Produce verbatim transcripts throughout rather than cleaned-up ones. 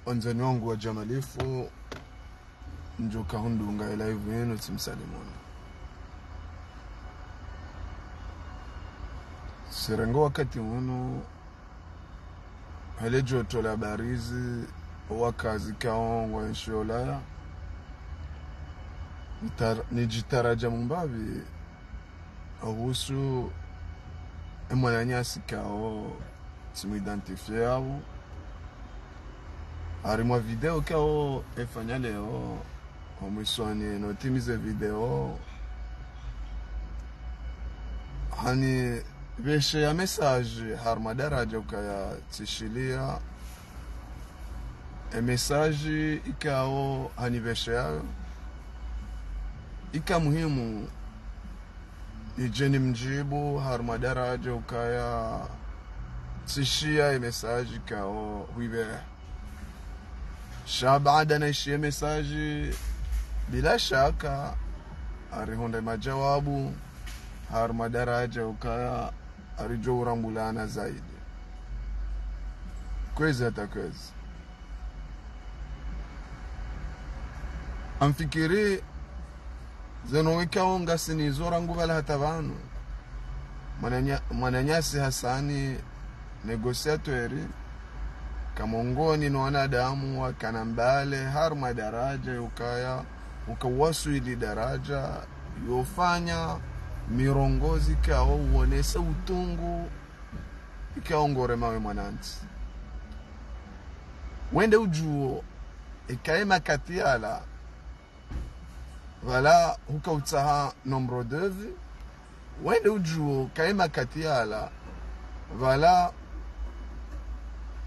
Wandzani wangu wa djamalifu, ndjoka hundunga e live yinu, tsimsalimuni. Tsirenga wakati wunu, hele djoto la barizi, wakazi ikao ngwaenshio Ulaya. Nitar-, nidjitaradja mumbapvi, ohusu e mwananyasi ikao tsimwidentifié yapvo. Harimwa video ikao efanya leo, omwisoni notimize video, hanipvesheya message harimwa daradja ukaya tsishilia. E message ikao hanipvesheya yo, ika muhimu nidje nimdjibu harimwa daradja ukaya tsishiya e message ikao hwipvehe. Sha baada naishiya e message, bila shaka, harihundra madjawabu harimwa daradja ukaya haridjo urambulana zaidi. Kwezi hata kwezi. Ngamfikiri zinu ikao ngasinazo rangu pvala hata pvanu. Mwananya-, mwananyasi Hasani, négociateur, eka mongoni no wanadamu wakana mbali harimwa daradja ukaya, uka waswili daradja yofanya mirongozi ikao uonesa utungu ikao ngoremao e mwanantsi. Wende udjuo, eka e makati yala, pvala huka utsaha nombre de vie. Wende udjuo, eka e makati yala, pvala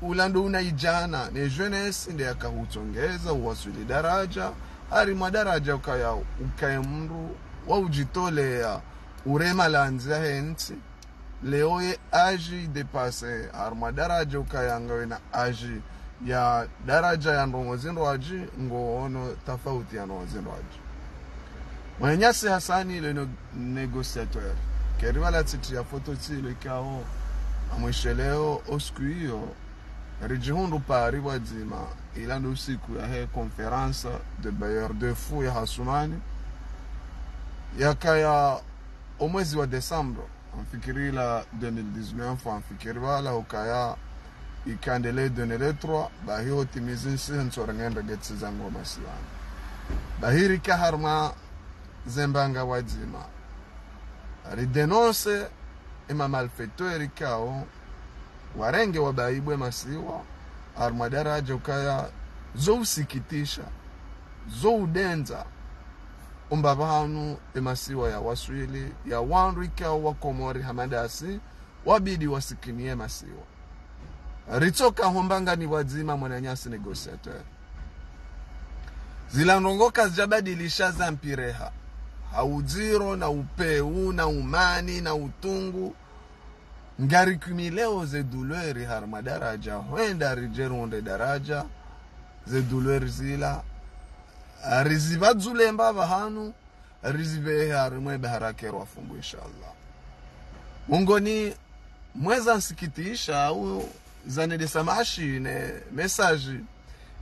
ula ndo una idjana, ne jeunesse nde yaka hutsongeza, uwaswili daradja, harimwa daradja ukaya, ukaye mndru wa udjitolea, urema landzi yahe ntsi. Leo ye âge idépassé, harimwa daradja ukaya ngawe na âge ya daradja ya ndrongoo zindrwadji, ngoono tafauti ya ndrongoo zindrwadji. Mwananyasi Hasani le no-, négociateur. Keri pvala tsitiya foto tsilo ikao, amwisheleo o usiku iyo, ridjihundru Paris pvwadzima, ila ndo usiku yahe conférence des bailleurs de fonds ya Hasumani, yakaya o mwezi wa décembre, ngamfikiri ila deux mille dix-neuf, ngamfikiri pvala hukaya ikandele deux mille trois, bahi hotimizi ntsi ntso rengendre getsi za ngoma siwani. Bahi rika harimwa ze mbanga pvwadzima. Ridénonce e ma malfaiteurs ikao warenge wabaibwe masiwa, harimwa daradja ukaya zo usikitisha, zo udendza, umbapvi hanu e masiwa ya waswili, ya wandru ikao wa Komori hama ndasi, wabidi wasikiniye masiwa. Ritsoka ho mbangani pvwadzima mwananyasi négociateur. Zila ndrongoo kazidjabadilisha za mpireha. Ha udziro, na upeu, na umani, na utungu. Ngari cumuleo ze douleur harimwa daradja, hwenda ridje runde daradja, ze douleur zila, rizipvadzule mbapvi hanu, rizipvehe harimwa e bahari ya Kerwa Fungu, inshallah. Mongoni mwa za nsikitisha au zanendesa mashi ne message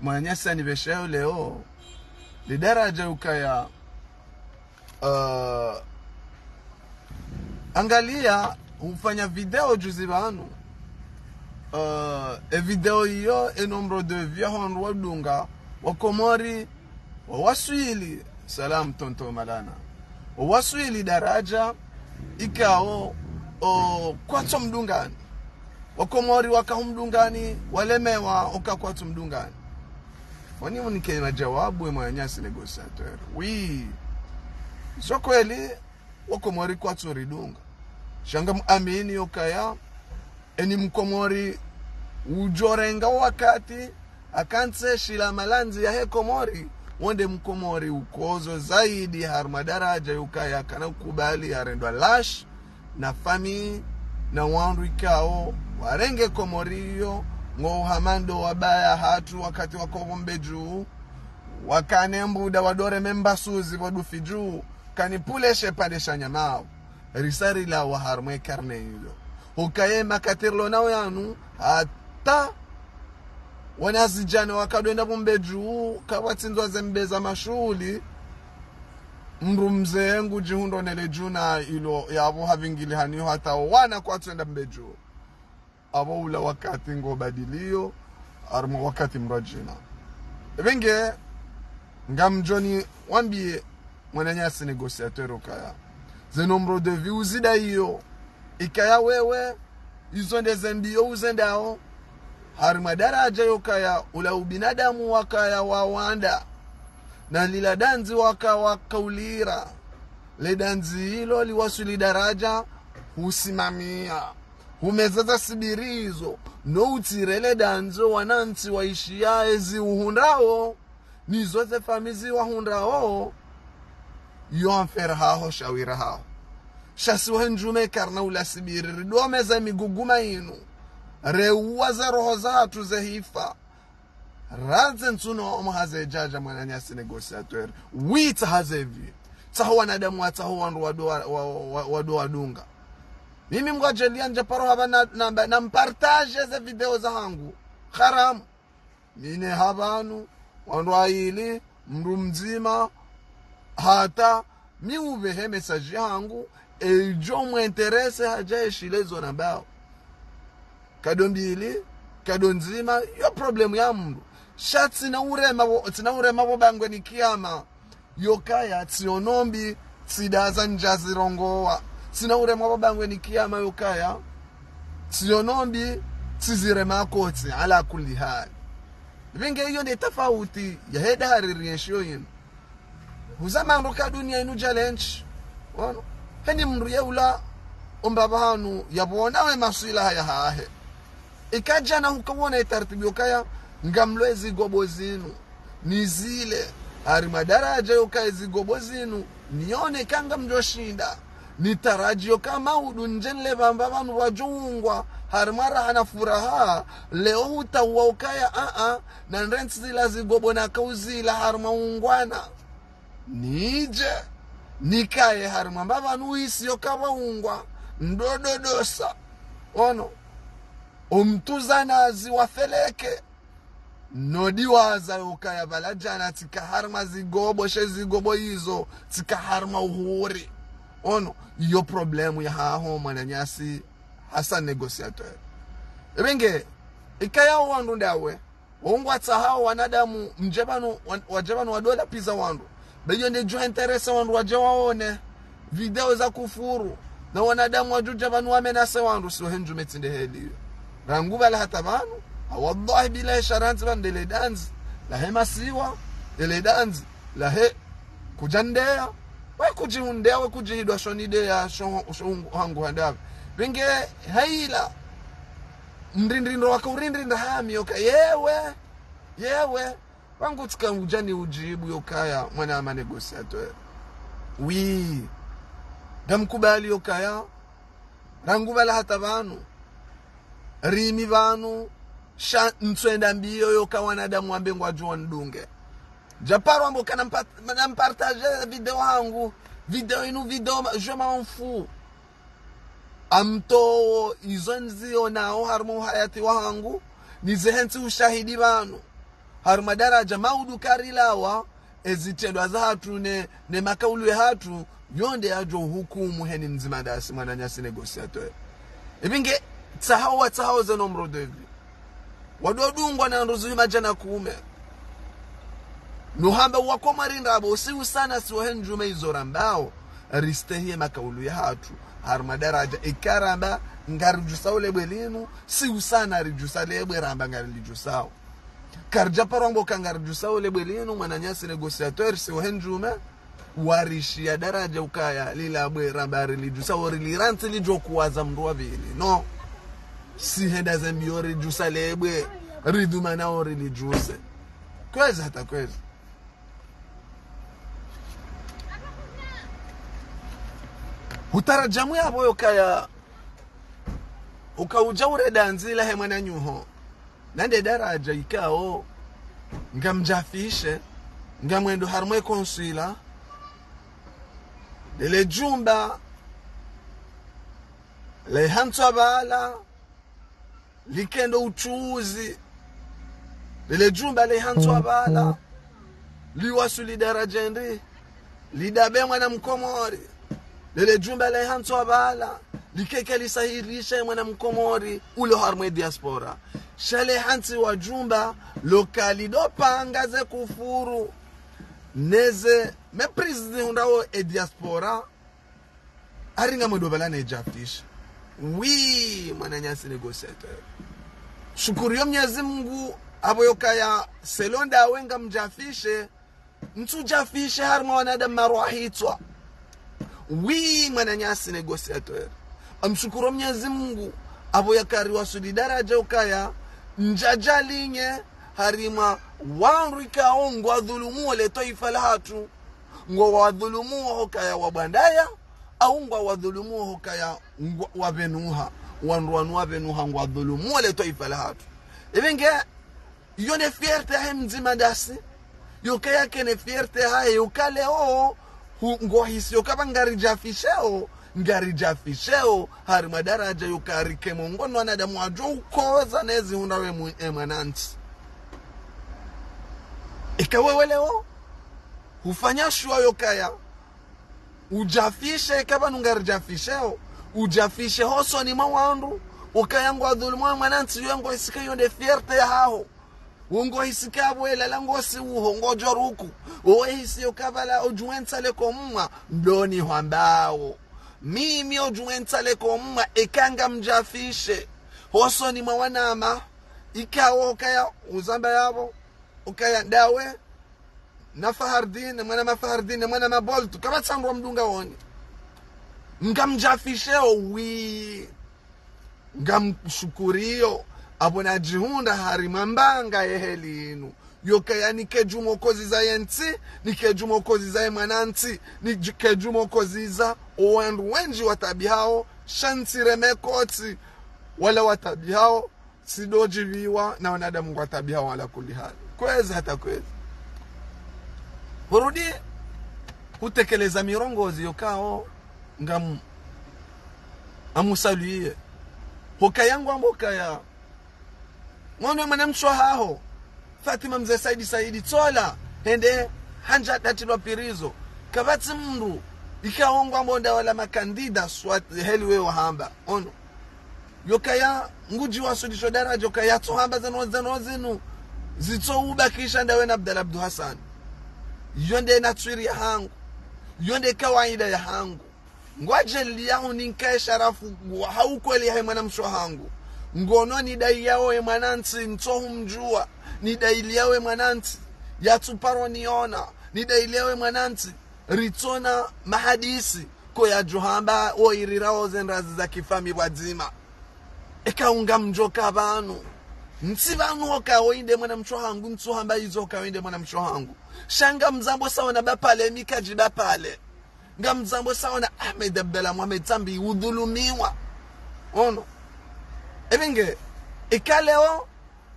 mwananyasi anipvesheyo leo, le daradja ukaya, euh, angalia, ufanya video juzi pvanu. Euh, e video iyo, e nombre de vues hondro wadunga, wa Komori, wawaswili, salam tonton Malana. Wawaswili daradja ikao, o, kwatsu mdungani. Wakomori waka humdungani, walemewa, uka kwatsu mdungani. Wani unike madjawabu e mwananyasi négociateur. Oui. Zo kweli, Wakomori kwatsu ridunga. Sha ngamuamini yokaya, eni Mkomori udjorenga wakati, akantsi shila malandzi yahe Komori, wonde Mkomori ukozo zaidi harimwa daradja yukaya kana ukubali yarendwa lâche, na famille, na wandru ikao, warenge Komori iyo, ngo hama ndo wabaya hatru wakati wako pvo Mbedjuu, wakane mbuda wadore memba suzi pvo Dufi Djuu, kanipvuleshe pvandre sha nyama wo. Risarilawa harimwa e karne iyo. Hukaye makati rilo nawo yanu, hata Wanazidjana wakadwenda pvo Mbedju, kapvatsindzwa ze mbe za mashuhuli. Mdru mze ngudjihundro nele djuna ilo yapvo havingilihaniyo hata wo wana kwatsuenda Mbedju. Apvo ula wakati ngobadiliyo, harumwa wakati mdru adjina. Epvenge, ngamdjoni wambiye mwananyasi négociateur ukaya, ze nombre de vie uzidaiyo, ikaya wewe, izo nde ze mbiyo uzendao, harumwa daradja yokaya ula ubinadamu wakaya wawanda, na lila dandzi waka wakaulira, le dandzi ilo liwaswili daradja husimamia, humezeza sibiri izo, no utsire le dandzi wanantsi waishiya ezi uhundrao, nizo ze famiyi wahundrao, yo affaire haho, shawira haho. Sha si wahe ndjume karina ula sibiri, ridome ze miguguma inu, reuwa ze roho zahatru ze hifa. Radze ntsuno omo haze djadja mwananyasi négociateur. Witsa haze vi. Tsaho wanadamu watsaho wandru wado wa, wa, wa, wado wadunga. Mimi mngwadjeliya ndjaparo hapva na, na, na mpartage ze video zahangu. Haramu. Mine hapvanu, wandru wayili, mdru mdzima, hata mi upvehe message yahangu, edjo mwinteresse hadja eshile zo nambao. Kado mbili, kado ndzima, yo problème ya mdru. Sha tsina urema pvo, tsina urema pvo bangweni kiyama yokaya, tsiono mbi, tsidaza ndjazirongowa. Tsina urema pvo bangweni kiyama yokaya, tsiono mbi, tsizirema kotsi, ala kulli hali. Epvenge iyo nde tafauti yahe dahari rienshiyo yinu. Huzama ndo ka dunia inu challenge. Wano. Heni mdru ye ula omba pvahanu yapvona we maswilaha yahahe. Ikadjana hukawona itartibu yokaya, ngamlwe zigobo zinu. Nizile, harimwa daradja yokaya zigobo zinu, nione ka ngamdjoshinda. Nitaraji yoka maudu ndjenle pvamba pvanu pvwadjo ungwa, harimwa raha na furaha, leo hutawa ukaya, a-a, na ndrentsi zila zigobo nakauzila harimwa ungwana. Nidje, nikaye harimwa mbapvanu wisi yoka pvwaungwa, ndododosa. Ono, omtuzanazi wafeleke. Nodiwaza yokaya pvala djana tsika harimwa zigobo, she zigobo izo, tsika harimwa uhuri. Ono, iyo problème yahaho mwananyasi hasa négociateur. Epvenge, ikaya owandru ndawe, wongwatsahao wanadamu, mdje pvanu, wan-, wadje pvanu wadola piza wandru. Beyo ndedjo intéressé wandru wadje waone video za kufuru. Na wanadamu wadjudja pvanu wamenase wandru, si wahe ndjume tsi nde heli iyo. Rangu pvala hata pvanu, ha wallahi billahi sha randzi pvanu ndele dandzi lahe masiwa, ndele dandzi lahe kudjandeya, we kudjihundeya, we kudjihidwa shoni deya, sho, sho hangu handapvi. Pvenge haila, mrindrindo waka urindrinda hami yoka, yewe, yewe, wangu tsika udjani udjibu yokaya, mwana ama négociateur. Oui, ngamkubali yokaya, rangu pvala hata pvanu, rimi pvanu, sha ntswenda mbiyo yoka wanadamu wambe ngwadjo wandunge. Djaparo ambo kana mpa-, na mpartage video hangu, video inu video ma-, je m'en fous. Amtowo izo ndzionao harimwa uhayati wahangu, nizehe ntsi ushahidi pvanu. Harimwa daradja maudu karilawa, ezitrendwa zahatru ne, ne makaulu yahatru, yo nde yadjo hukumu heni mdzima ndasi mwananyasi négociateur. Epvenge, tsahao watsahao ze nombre de vie. Wadodungwa na ndruzu hima djana kume. Nuhamba wakomari ndrabo, si usana si wahe ndjume izo rambao, ristehiye makaulu yahatru, harimwa daradja, ikaramba, ngaridjusao lebwe linu, si usana ridjusa lebwe ramba ngarilidjusao. Karidjaparo ambo ka ngaridjusao lebwe linu, mwananyasi négociateur, si wahe ndjume, warishiya daradja ukaya, lila bwe ramba rilidjusao, rilirantsi lidjo kuwaza mdru wa pvili. No. Si henda ze mbiyo ridjusa lebwe, ridhumanao rilidjuse. Kwezi hata kwezi. Hutaradjamu yapvo yokaya, ukaudja ure dandzi lahe mwananyuho. Na nde daradja ikao, ngamdjafishe, ngamwendo harimwa e consulat, ndele djumba, le hantswa pvala, likendo uchuzi, Lele djumba lehantswa pvala, liwasuli daraja ndri, lidabe mwana Mkomori. Lele djumba lehantswa pvala, likeke lisahirishe mwana Mkomori, ulo harumwa e diaspora. Sha lehantsi wa djumba, loka lidopanga ze kufuru, neze méprise zihundrao e diaspora, haringa mwendo pvala ne djafishe. Oui, mwananyasi négociateur. Shukuriyo Mnyezi Mungu, apvo yokaya selon ndawe ngamdjafishe, ntsudjafishe harimwa wanadamu marwahitswa. Oui, mwananyasi négociateur. Ngamshukuru Mnyezi Mungu, apvo yakari wasuli daraja ukaya, ndjadjalinye harimwa wandru ikao ngwadhulumuo le twaifa lahatru. Ngwawadhulumuo hokaya wabwandaya, au ngwawadhulumuo hokaya ngwa-, wapvenuha. Wandru wanu wapvenuha ngwadhulumuo le twaifa lahatru. Ipvi nge, iyo ne fierté yahe mdzima ndasi. Yokaya kene fierté yahe, yoka leo, hu-, ngohisi yoka pva ngaridjafisheo, ngaridjafisheo, harimwa daraja yoka rike mongoni wanadamu wadjo ukoza nezi hundra we mu-, e mwanantsi. Eka wewe leo, hufanya shuwa yokaya udjafishe, eka pvanu ngaridjafisheo, udjafishe hosoni mwa wandru, ukaya ngwadhulumuo e mwanantsi, yo ngohisi ke iyo nde fierté yahaho. Wo ngohisi ke apvo elala ngosi uho, ngodjo ruku. Wo hisi yoka pvala odjuwentsa leko mwa, mdoni hwambao. Mimi odjuwentsa leko mwa, eka ngamdjafishe hosoni mwa wanama, ikao ukaya uzamba yapvo, ukaya ndawe, na Fahardine, mwana ma Fahardine, mwana ma Bolt, kapvatsi ndro mdunga woni. Ngamdjafisheo, oui. Ngamshukuriyo, apvo nadjihundra harimwa mbanga ye heli inu. Yokaya nike djuu mwa ukoziza yentsi, nike djuu mwa ukoziza ye mwanantsi, nike djuu mwa ukoziza owandru wendji watabihao, sha ntsi reme kotsi, wala watabihao, tsi ndo djipviwa na wanadamu ngwatabihao ala kulli hali. Kwezi hata kwezi. Hurudi, hutekeleza mirongozi yokao, ngam-, amusaluye. Hokaya ngwambo kaya, ngono mwana mshe wahaho, Fatima Mze Saidi Saidi, tsola, hende handja datilwa pirizo. Kapvatsi mndru, ikao ngwambo nda wala makandida, soit heli we wahamba. Ono. Yokaya, ngudji wasulisho daraja, yokaya tsohamba zeno, zeno zinu, zitso ubakisha ndawe na Abdallah Abdou Hassan. Yo nde nature yahangu. Yo nde kawaida yahangu. Ngwadjeliyaho ninkaye sharafu, ha ukweli yahe mwana mshe wahangu. Ngono nidaiyao ye mwanantsi, ntsohumdjuwa. Nidailiyawo ye mwanantsi, yatsuparo niona. Nidailiyawo ye mwanantsi, ritsona mahadisi, ko yadjohamba woirirao ze ndrazi za kifami pvwadzima. Eka ngamdjoka pvanu. Ntsi pvanu hoka woyi nde mwana mshe wahangu, ntsuhamba izo hoka woyi nde mwana mshe wahangu. Sha ngamzambo sawa na bapale, mi kadji bapale. Ngamzambo sawa na Ahmed Abdallah Mohamed Sambi udhulumiwa. Ono. Epvinge, eka leo,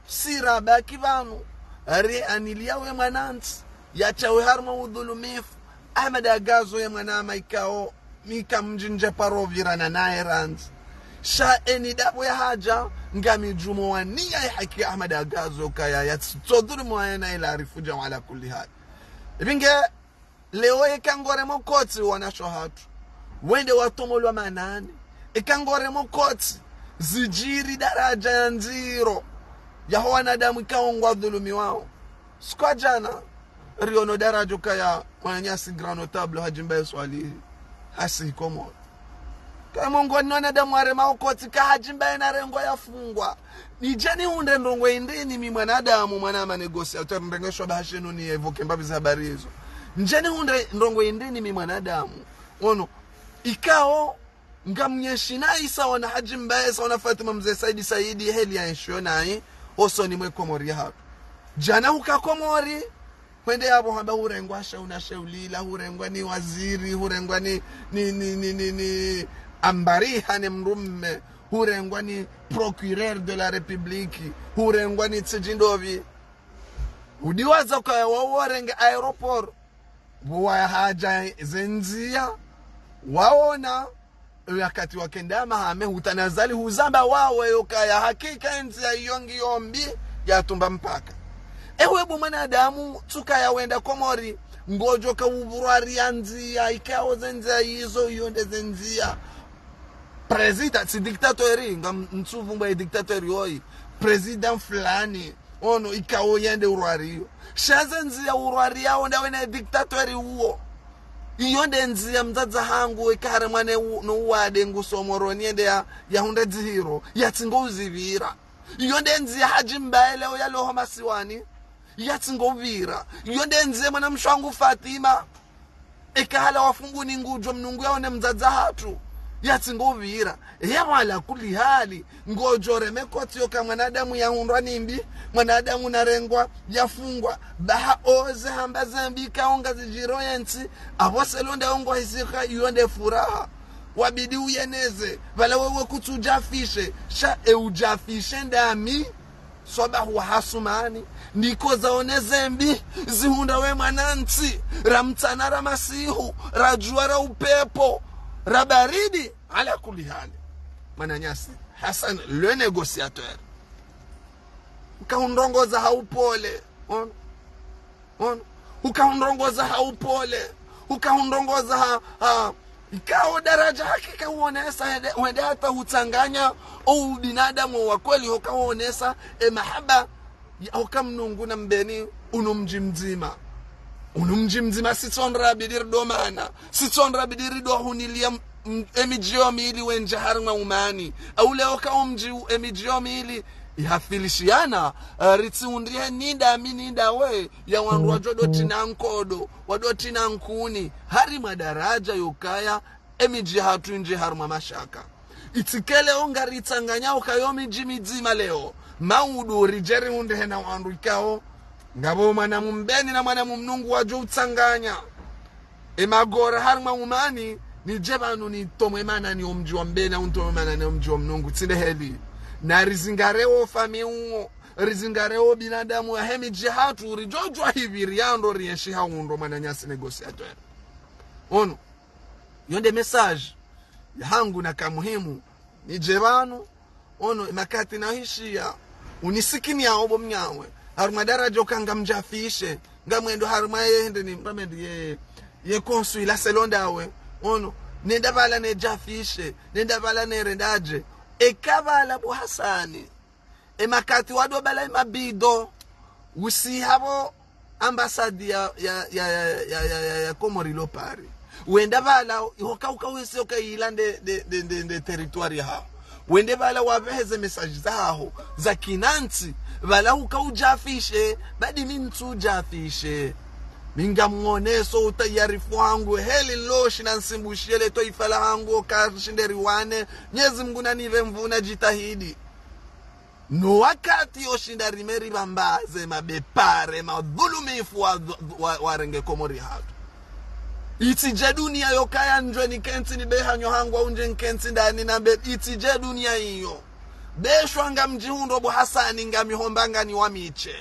si rabaki pvanu, rianiliyawo ye mwanantsi, yatshawe harumwa udhulumifu, Ahmed Agazo ye mwanama ikao, mi kamdji ndjaparo pvirana naye randzi. Sha eni dapvo yahadja, ngamidjumo waniya ye haki ya Ahmed Agazo kaya, yatsodhulumu waye na ila arifu dja wa ala kulli hali. Epvinge, leo eka ngoremo kotsi wanashe wahatru, wende watomolwa manani. Eka ngoremo kotsi, zidjiri daraja ya ndziro, yaho wanadamu ikao ngwadhulumiwao. Siku ya djana, riono daraja kaya mwananyasi grand notable Hadji Mbaye Swalihi, hasi Komoro. Kaya mongoni wanadamu warema okotsi ka Hadji Mbaye narengwa yafungwa. Nidje nihundre ndrongo indrini mi mwanadamu, mwanama négociateur, ndrenge shwaba hashinu ni évoquer mbapvi za habari izo. Nidje nihundre ndrongo indrini mi mwanadamu. Ono, ikao, ngamnyeshi nayi sawa na Hadji Mbaye, sawa na Fatima Mze Saidi Saidi, heli ya enshiyo nayi, osoni mwe Komori yahatru. Djana huka Komori, hwende yapvo hamba hurengwa shauna sheulila, hurengwa ni waziri, hurengwa ni, ni, ni, ni, ni, ni ambariha ne mdrume, hurengwa ni procureur de la République, hurengwa ni tsidji ndopvi. Udiwaza kaya wawo warenge aéroport, pvo wahadja ze ndziya, waona, wakati wakenda mahame, hutanazali huzamba wawo yokaya hakika ndziya iyo ngiyo mbi yatumba mpaka. Ewe bo mwanadamu, tsuka ya wenda Komori, ngodjo ka uvurwa ri ya ndzia, ikao ze ndzia izo, iyo nde ze ndzia. Président, tsi dictateur, nga m-, mtsuvu mba dictateur yoyi. Président fulani, ono ikao yende urwariyo. Sha ze ndzia urwariyo, onda wena dictateur uwo. Iyo nde ndzia mdzadze hangu, eka harumwa ne u-, no uwade nguso Moroni yende ya, ya hundre dzihiro, ya tsingo uzivira. Iyo nde ndzia Hadji Mbae leo ya loho masiwani, ya tsingo uvira. Iyo nde ndzia mwana mshe wangu Fatima. Eka hala wa Fumbuni ngudjo Mnungu yaone mdzadze hatru, ya tsingo uvira. Eya, ala kuli hali, ngodjo reme koti yoka mwanadamu ya hundrwa ni mbi, mwanadamu na rengwa, ya fungwa. Baha oze hamba ze mbi ikao ngazidjiro ye ntsi, abo selonda ongwa hisika iyo nde furaha. Wabidi uyeneze, pvala wewe kutsu udjafishe, sha e udjafishe ndami. Swabahu wa hasumani, ndiko zaone ze mbi zihundra we mwanantsi, ra mtsana ra masihu, ra djuwa ra upepvo, ra baridi, ala kuli hali. Mwananyasi, Hassan, le négociateur. Uka undrongoza ha upole, ono. Ono. Uka undrongoza ha upole. Uka undrongoza ha, ha. Ikao daraja hakika uonesa hende, wende hata utsanganya o ubinadamu wa kweli, hoka uonesa e mahaba ya hoka Mnungu na mbeni unu mdji mdzima. Unu mdji mdzima sitsondra bidi ridomana. Sitsondra bidi rido hunilia m-, m-, emidji yo mili wendje harumwa umani. Au leo ka omdji u-, emidji yo mili ihafilishiana, eh, ritsi undrihe ninda mi ninda we, ya wandru wadjo doti na nkodo, wadoti na nkuni, harimwa daraja yokaya, emidji hatru indji harumwa mashaka. Itsikele onga ritsanganya ukayo midji midzima leo, maudu ridjeri undrihe na wandru ikao, ngapvo mwana mu Mbeni na mwana mu Mnungu wadjo utsanganya. E magora harumwa umani, nidje pvanu nitomwe mana ni omdji wa Mbeni, au nitomwe mana ni omdji wa Mnungu, tsi nde heli. Na rizingare wo fami uwo, rizingare wo binadamu ya hemidji hatru, ridjodjuwa hipvi riandro rienshi ha undro mwananyasi négociateur. Ono, yo nde message ya hangu na ka muhimu, nidje pvanu, ono, makati na hishiya, unisikini ya obo mnyawe. Harumwa daraja uka ngamdjafishe, ngamwendo harumwa ye hende ni mbamendi ye, ye konsu ila selonda we. Ono, nenda pvala nedjafishe, nenda pvala nerendadje. Eka pvala bo Hasani. E makati wado pvala e mabido, usi hapvo ambassade ya, ya, ya Komori lo Paris. Wenda pvala, ihoka uka wese oka ila nde, nde, nde, nde, nde territoire yaho. Wende pvala wapveheze message zaho, za kinantsi, pvala uka udjafishe, badi mi ntsu udjafishe. Mi ngamwoneso utayarifu wangu, heli loshi na nsimbushele to ifala hangu, oka shinde riwane, Mnyezi Mngu na nipve mvua na djitihadi. No wakati yoshinda rimeri pvambaze mabepare, madhulumifu wa, wa, warenge Komori hatru. Itsidje dunia yokaya ndjwe nikentsi ni behanyo hangu au ndje nkentsi ndani na mbe, itsidje dunia iyo. Beshwa ngamdjihundro bo Hasani ngami ho Mbangani wa Mitse.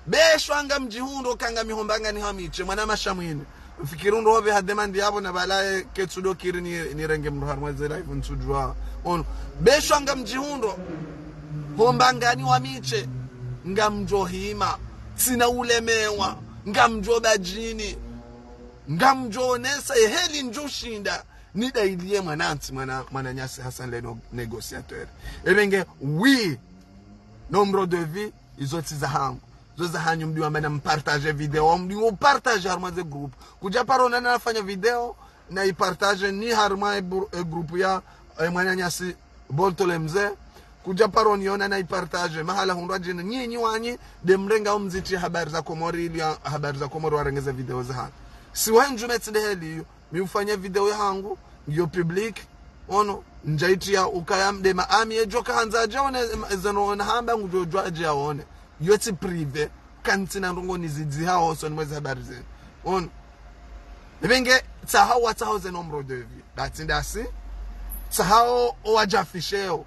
Beshwa ngamdjihundro ka ngami ho Mbangani ha Mitse, mwana mashamwini. Mfikiri undro hopve ha demande yapvo na pvala ye ketsudo kiri ni, nirenge mndru harumwa ze live ntsudjuwa. Ono. Beshwa ngamdjihundro ho Mbangani wa Mitse, ngamdjo hima. Tsina ulemewa, ngamdjo badjini. Ngamdjo onesa ye heli ndjo shinda. Nidayiliye mwanantsi, mwana, mwananyasi Hassan le no-, négociateur. Ebe nge, oui. Nombre de vie, izo tsi za hangu. Zo za hanyu mdi wamba na mpartage video, mdi wo partage harumwa ze groupe. Kudja paro na nafanya video, na ipartage ni harumwa e bur-, e groupe ya, e mwananyasi Boltole Mze. Kudja paro niona na ipartage, mahala hundrwa djina, nyinyi wanyi, de mrenga umziti habari za Komori ili ya, habari za Komori warengeze video za hanyu. Si wendju metsi de heli iyo, mi ufanya video ya hangu, ngiyo public, ono, ndjaitria ukaya mdema ami edjo ka handza adje one, em, zeno ona hamba ngudjo djuwa adje aone. Yo tsi privé, kantsina ndrongo nizidziha oso ni mwezi habari zenu. Ono. Ebe nge, tsaha wa tsaha ze nombre de vie. Datsi ndasi, tsaha o, o wadjafisheo.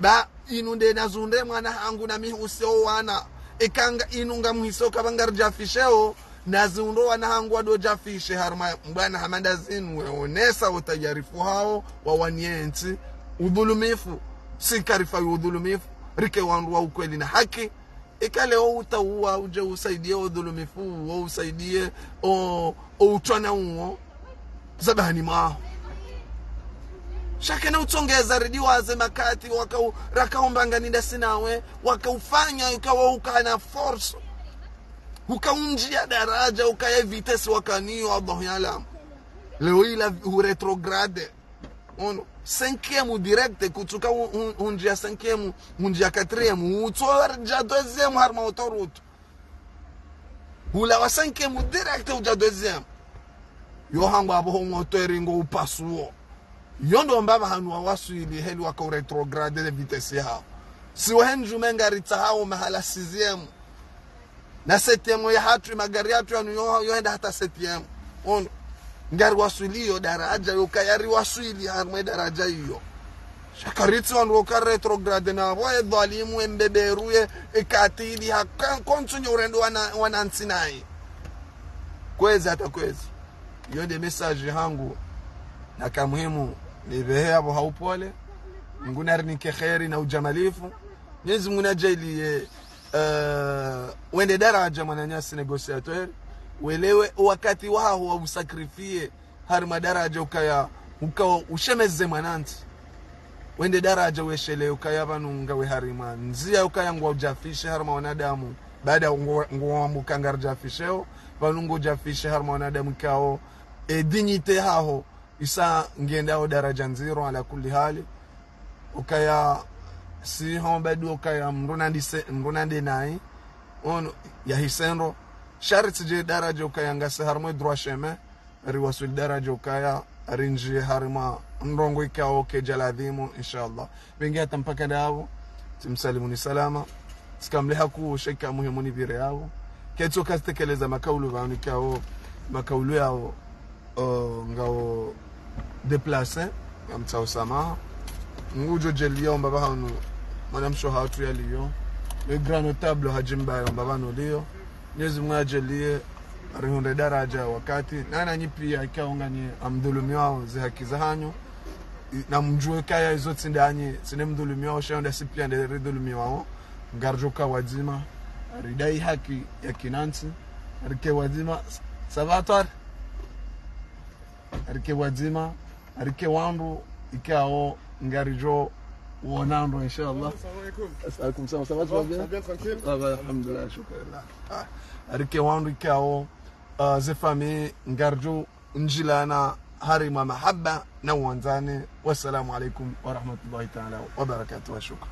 Ba inu nde nazundre mwana hangu na mi huse o wana. Eka nga inu ngamhise oka pvanga ridjafisheo, nazundro wana hangu wado djafishe harumwa mbwana hama nda zinu we onesa utayarifu hawo wa wanientsi. Udhulumifu, si karifa yu udhulumifu, rike wandru wa ukweli na haki. Ika leo utsaha udje usaidie o dhulumifu uwo, usaidie o, o utrwana uwo, zabahani mwaho. Sha kena utsongeza ridiwaze makati, waka u-, raka umbanga ninda sinawe, waka ufanya, uka wa ukana force. Uka undjia daraja, uka ye vitesse wakanayo, Allahu yaalam. Leo ila u rétrograde. Ono, cinquième direct, kutsuka un, un, undjia cinquième, undjia quatrième, utso wadja deuxième harumwa autoroute. Ulawa cinquième direct udja deuxième. Yo hangu apvo ho moteri ngo upasuo. Yo ndo mbapvi hanu wawaswili heli waka u rétrograde vitesse yahawo. Si wahe ndjume ngaritsahao mahala sixième. Na septième yahatru, magari yahatru yanu yo, yo henda hata septième. Ono. Ngariwaswili yo daraja, yo kayariwaswili harumwa ye daraja iyo. Sha karitsi wandru woka rétrograde na pvo, ye dhalimu, ye mbeberu, ye, ye katili, ha, ka, kontsu nye urende wana, wanantsi nayi. Kwezi hata kwezi. Iyo nde message hangu. Na ka muhimu, nipvehe apvo ha upole. Mngu narinike kheri na ujamalifu. Mwenyezi Mngu nadjaaliye, eh, wende daraja mwananyasi négociateur. Welewe wakati waho wa usacrifier harumwa daraja ukaya, ukao ushemeze mwanantsi. Wende daraja weshelee ukaya pvanu ngawe harumwa ndzia ukaya ngwa udjafishe harumwa wanadamu. Baada ngo, ngo wambuka ngaridjafisheo, pvanu ngo udjafishe harumwa wanadamu ikao, e dignité haho, isa ngendao daraja ndziro ala kulli hali. Ukaya si homba du ukaya mndru nandise, mndru nande nayi. Ono, yahise ndro. Sha ritsidje daraja ukaya ngasi harumwa droit chemin. Riwaswili daraja ukaya, rindjie harumwa ndrongoo ikao kaidja ladhimu, inshallah. Pvenge hata mpaka ndapvo, tsimsalimuni salama. Tsikamleha ku sheka muhimu nipvire yapvo. Ketso kazitekeleza makaulu pvanu ikao, makaulu yawo, o, ngao déplacé, ngamtsaho samaha. Ngudjo djaaliya omba pvahanu, mwanamshe hatru yaliyo. Le grand notable Hadji Mbaye omba pvanu liyo. Mwenyezi Mngu nadjaaliye, rihundre daraja wakati. Na nanyi pia ikao nganyi amdhulumiwao ze haki zahanyu. I, na mdjuwe kaya izo tsi ndanyi, tsine mdhulumiwao, sha yo nda si pia nde ridhulumiwao. Ngaridjo ka wadzima, ridai haki ya kinantsi, rike wadzima, ça va toi? Rike wadzima, rike wandru, ikao, ngaridjo, wonana ndro, inshallah. Salam alaikum. Alaikum salam, ça va, tu vas bien? Ça va bien, tranquille? Ça va, alhamdulillah, shukran. Ah, rike wandru, ikao, ah, ze famille, ngaridjo, ndjilana, harumwa mahaba, na wandzani. Wassalamu alaikum wa rahmatullahi ta'ala wa barakatuh, wa shukran.